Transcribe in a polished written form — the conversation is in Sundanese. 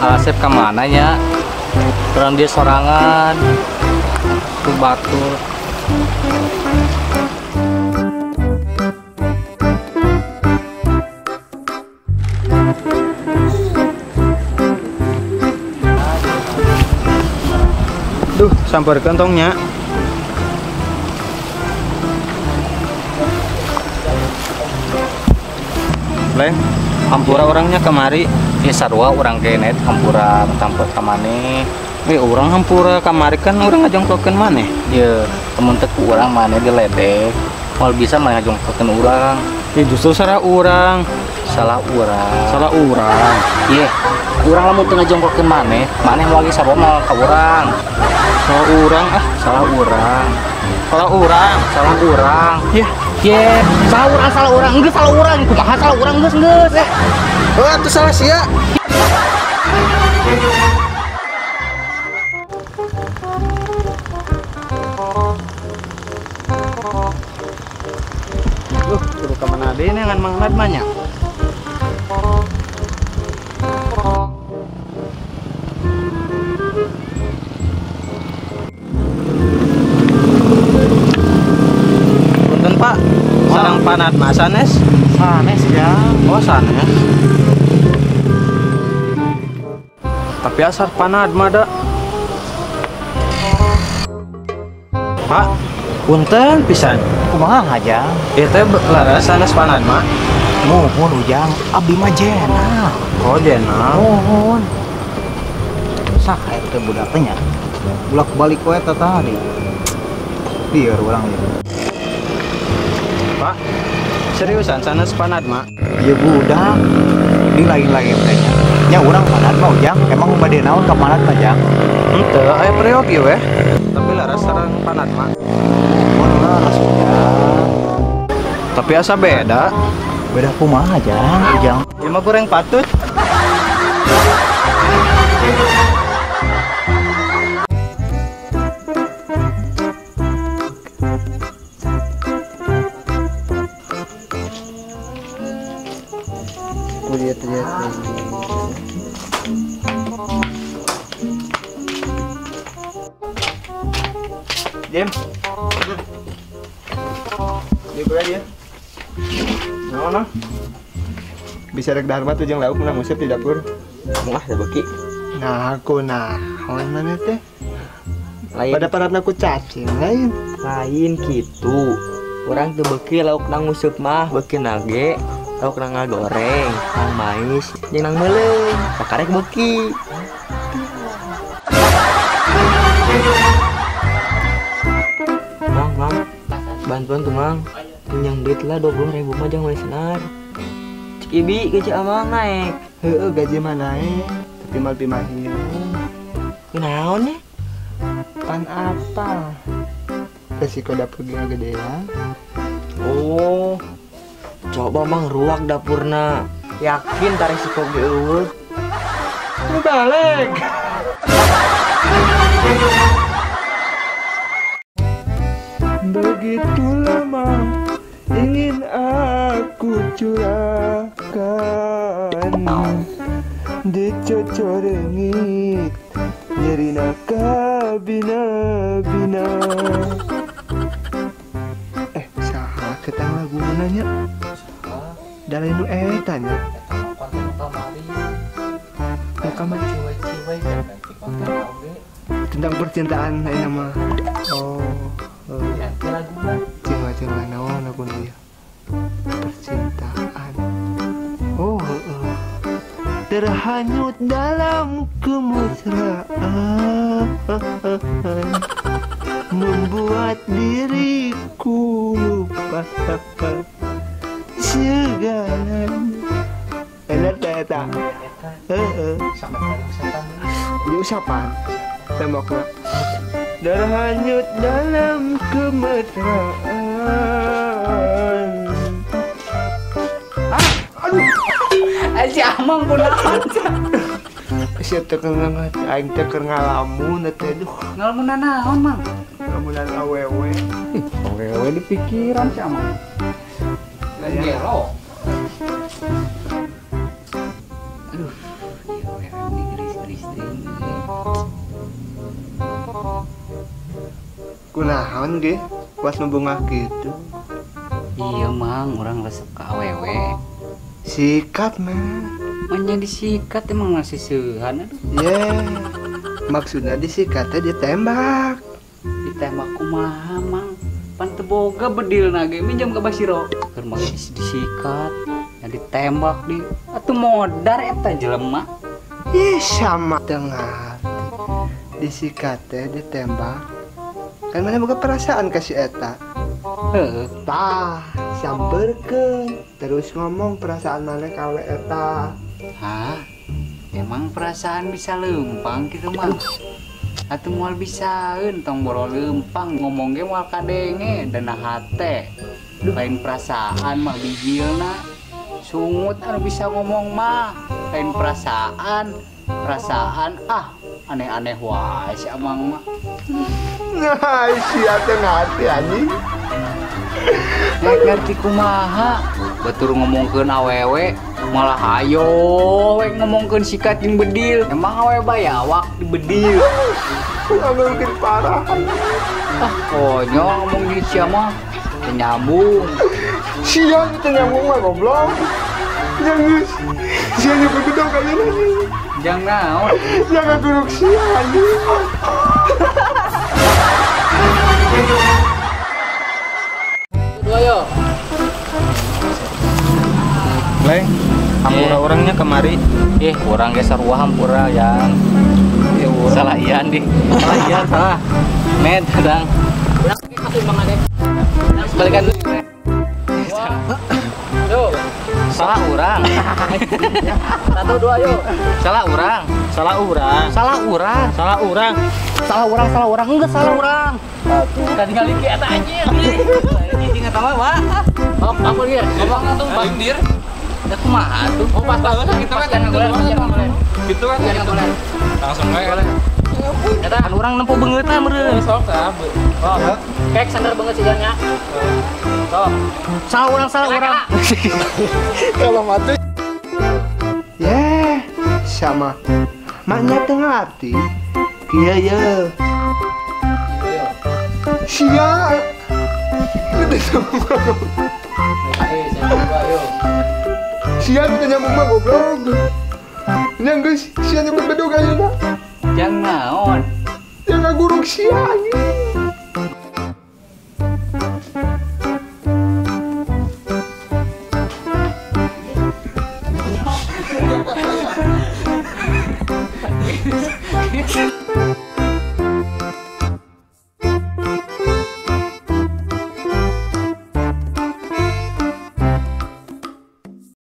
Asep ka mana nya? Urang dia sorangan. Ku batur. Duh, samperkeun tong nya. Leng, hampura orangnya kemari. Ya sarua urang kene hampura tampet ka maneh. Urang hampura kamari kan urang ngajongkokeun maneh. Ye, temen teh ku urang maneh diledek. Moal bisa maneh ngajongkokeun urang. Ya justru salah urang. Salah urang. Salah urang. Ye, urang lamun teu ngajongkokeun maneh, maneh moal ge sarua moal ka urang. Salah urang ah, salah urang. Salah urang, salah urang. Ye. Ye, salah urang, geus salah urang, kumaha salah urang geus geus. Oh, atuh salah sia. Duh, kudu ka mana deui ngan Mang Nad mah nya. Punten Pak, sareng panat mah sanes? Sanes ya. Oh, sanes. Tapi asar panad mah da. Pak, punten pisan. Kumaha Jang? Ieu teh leres sanes panad mah. Muhun Ujang, abdi mah jenal. Oh, jenal. Muhun. Saha eta teh budak teh nya? Bolak-balik we eta tadi. Lieur urang ieu. Pak, seriusan sanes panad mah? Ieu budak di lain-lain teh nya. Nya urang panad mah Ujang, emang bade naon ka panad mah Jang? Henteu, aya peryogi weh. Tapi leres sareng panad mah. Oh, leres Ujang. Tapi asa beda. Beda kumaha Jang, Ujang? Ieu mah goreng patut. Jim. Dia berapa dia? Naon ah? Bisa rek dahar mah tuh jeung lauk menang usep di dapur. Mah teh beuki. Nah, aku naon maneh teh? Lain. Pada paratna ku cacing lain. Lain kitu. Urang teu beuki lauk nang useup mah, beuki nage, lauk nang ngagoreng, nang mais, jeung nang meuleum. Sakarek beuki. Mang, mang, bantuan tuh mang. Pinjam duit lah 20.000 mah jangan beli senar. Cik Ibi gaji amang naik. Heeh, gaji mah naik, tapi mal pimahin. Kunaon nya? Pan apa? Resiko dapur ge gedean. Oh. Coba mang ruak dapurna. Yakin tak resiko ge eueuh. Balik. Begitu lama ingin aku curahkan, dicocorengit nyerina kabina-bina. Saha ketang lagu nanya? Dalai nu eta nya. Kamari tentang percintaan ayeuna mah. Oh. Cing-cing naon aku nih percintaan. Oh, terhanyut dalam kemesraan, membuat diriku lupa segalanya. Enak eta. Heeh. Di usapan tembokna. Terhanyut dalam kemesraan. Ah, aduh. Si Amang kunaon sia. Sia teh keur aing teh keur ngalamun teh aduh. Ngalamunan naon, Mang? Ngalamunan awewe. Ih, awewe di pikiran si Amang. Lain gelo. Aduh, ieu awewe ini geulis. Gelis teuing. Kunaon ge? Kuas membungah gitu. Iya mang, orang resep ka awewe. Sikat mah. Manya disikat emang masih seuhan aduh. Yeah. Maksudnya disikatnya ditembak. Ditembak kumaha mang? Pan teu boga bedilna ge minjam ka Basiro. Keur mah disikat, ya ditembak di. Atuh modar eta jelema. Ih, sama teu ngarti. Disikat teh ditembak. Kan mana boga perasaan ka si eta. Heeh. Tah, sampeurkeun terus ngomong perasaan mana ka awe eta. Hah? Emang perasaan bisa lempang gitu mah? Atuh moal bisaeun tong boro lempang ngomong ge moal kadenge dana hate. Lain perasaan mah bijilna. Sungut anu bisa ngomong mah. Lain perasaan. Perasaan ah aneh-aneh wae si amang mah. Nah, sia teh ngarti anjing. Rek ngerti kumaha? Batur ngomongkeun awewe malah hayo we ngomongkeun sikat jeung bedil. Emang awewe bayawak di bedil. Ngomongkeun parah. Ah, konyol ngomong di sia mah teu nyambung. Sia teu nyambung mah goblok. Jangan sia nyebut gedong kayaknya anjing. Jang naon? Jangan guruk sia anjing. Dua yo. Leng, hampura orangnya kemari. Orang geser wah hampura yang. Salah ian di. Salah ian salah. Med kadang. Balikan dulu. Salah orang. 1 2 yuk. Salah orang. Salah orang. Salah orang. Salah orang. Salah orang, salah orang. Enggak salah orang. Tadi kali ki eta anjir. Ini eta mah, Wak. Oh, apa dia? Ngomong tuh bandir. Da kumaha tuh? Oh, pas banget kita kan gitu kan gitu. Langsung we. Eta kan urang nempo beungeutna meureun. Sok tah. Oh. Kek sandar beungeut sigana. Sok. Salah orang, salah orang. Kalau mati. Yeah, sama. Maknya teu ngarti. Kieu ye. Sia. Sia teu nyambung mah goblok. Nya geus sia nyebut bedog ayeuna. Jang naon? Jang ngaguruk sia anjing.